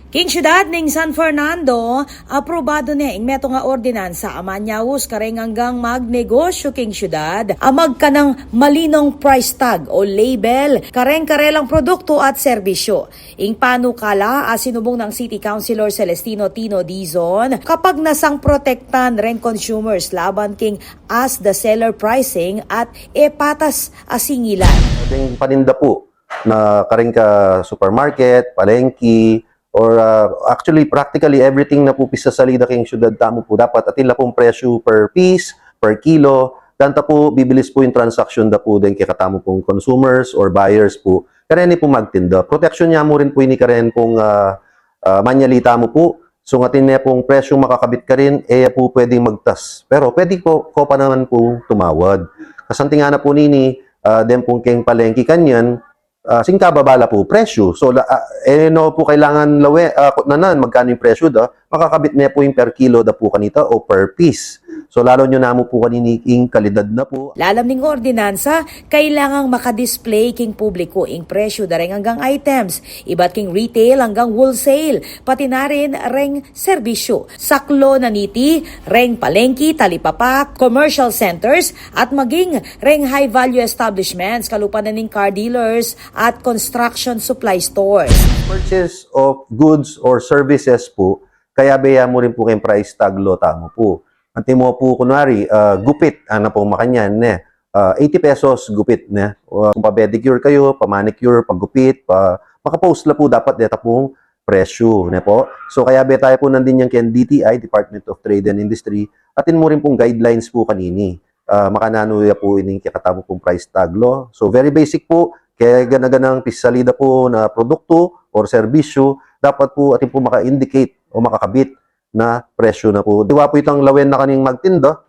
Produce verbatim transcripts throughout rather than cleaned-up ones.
King syudad ning San Fernando, aprobadu ne ing metung a ordinansa a manyaus kareng anggang magnegosyu king syudad a magkanang malinong price tag o label kareng karelang produktu at serbisyu. Ing panukala a sinubung nang City Councilor Celestino Tino Dizon, kapag nasang protektan reng consumers laban king as the seller pricing at e patas a singilan. Ating paninda pu na kareng ka supermarket, palengke, or uh, actually practically everything na pu pisasalida king syudad tamu pu dapat atin la pung presyu per piece, per kilo, dan ta pu bibilis pu ing transaksyon da pu deng kekatamu pung consumers or buyers pu. Kareni pu magtinda. Proteksyon ya mu rin pu ini karen pung uh, uh, manyali tamu pu. So atin ne pung presyung makakabit karin, e ya pu pwedeng magtas. Pero pwede ko, ko pa naman pu tumawad. Kasantingan na pu nini, uh, den pung keng palengke kanyan, uh, singkababa la pu presyu. So la, uh, e no pu kailangan lawe, uh, nanan magkano ing presyu da, makakabit ne pu ing per kilo da pu kanita o per piece. So lalo nyo namu pu kanini ing kalidad na pu. Lalam ning ordinansa, kailangang makadisplay king publiku ing presyu da reng anggang items, ibat king retail anggang wholesale, pati na rin reng serbisyu. Saklu na niti reng palengke, talipapa, commercial centers, at maging reng high-value establishments, kalupa na ning car dealers at construction supply stores. Purchase of goods or services pu, kayabe ya mu rin pu keng price tag law tamu pu. Antimo pu kunwari, uh, gupit, ana pung makanyan, ne? Uh, eighty pesos gupit, ne? Uh, kung pa-pedicure kayu, pa-manicure, pa-gupit, pa, makapost la pu dapat deta pung presyu, ne pu? So kayabe tayu pu nandin yang keng D T I, Department of Trade and Industry, atin mu rin pung guidelines pu kanini. Uh, makananu ya pu ining kekatamu pung price tag law. So very basic pu, keng gana-ganang pisasalida pu na produktu or serbisyu, dapat pu atin pu maka-indicate o makakabit na presyu na pu. Diwa pu itang lawen na kaning magtinda,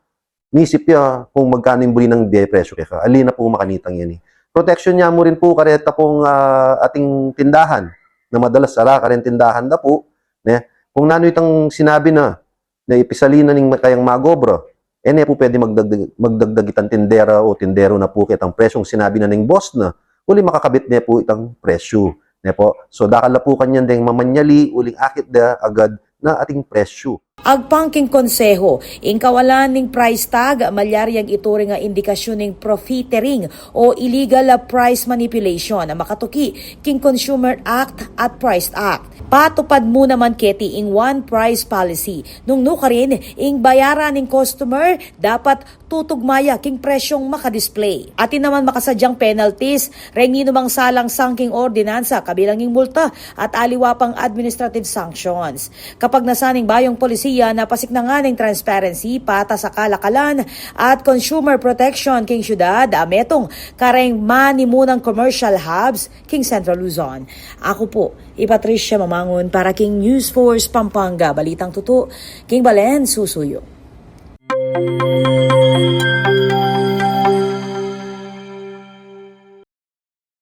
misip ya kung magkano ing buri nang bie presyu keka. Ali na pu makanitang yan e. Protection ya mu rin pu kareta pung uh, ating tindahan na madalas ala karen tindahan da pu, ne? Kung nanu itang sinabi na, na ipisali na ning kayang magobra, e ne pu pwede magdagdag, magdagdag itang tindera o tindero na pu ketang presyung sinabi na ning boss na, uli makakabit ne pu itang presyu, ne pu? So dakal la pu kanyan deng mamanyali uling akit da agad na ating presyu. Agpang king konseho, ing kawalan ning price tag malyari yang ituring a indikasyun ning profiteering o illegal a price manipulation a makatuki king Consumer Act at Price Act. Patupad mu naman keti ing one price policy nung nukarin ing bayaran ning customer dapat tutugma ya king presyung makadisplay. Atin naman makasadyang penalties reng ninumang salang sangking ordinansa kabilang ing multa at aliwa pang administrative sanctions. Kapag nasaning bayung polisiya na pasiknangan ing transparency, patas a kalakalan at consumer protection king syudad a metung kareng manimunang commercial hubs king Central Luzon. Aku pu i Patricia Mamangun para king News Force Pampanga, balitang tutu king balen susuyu.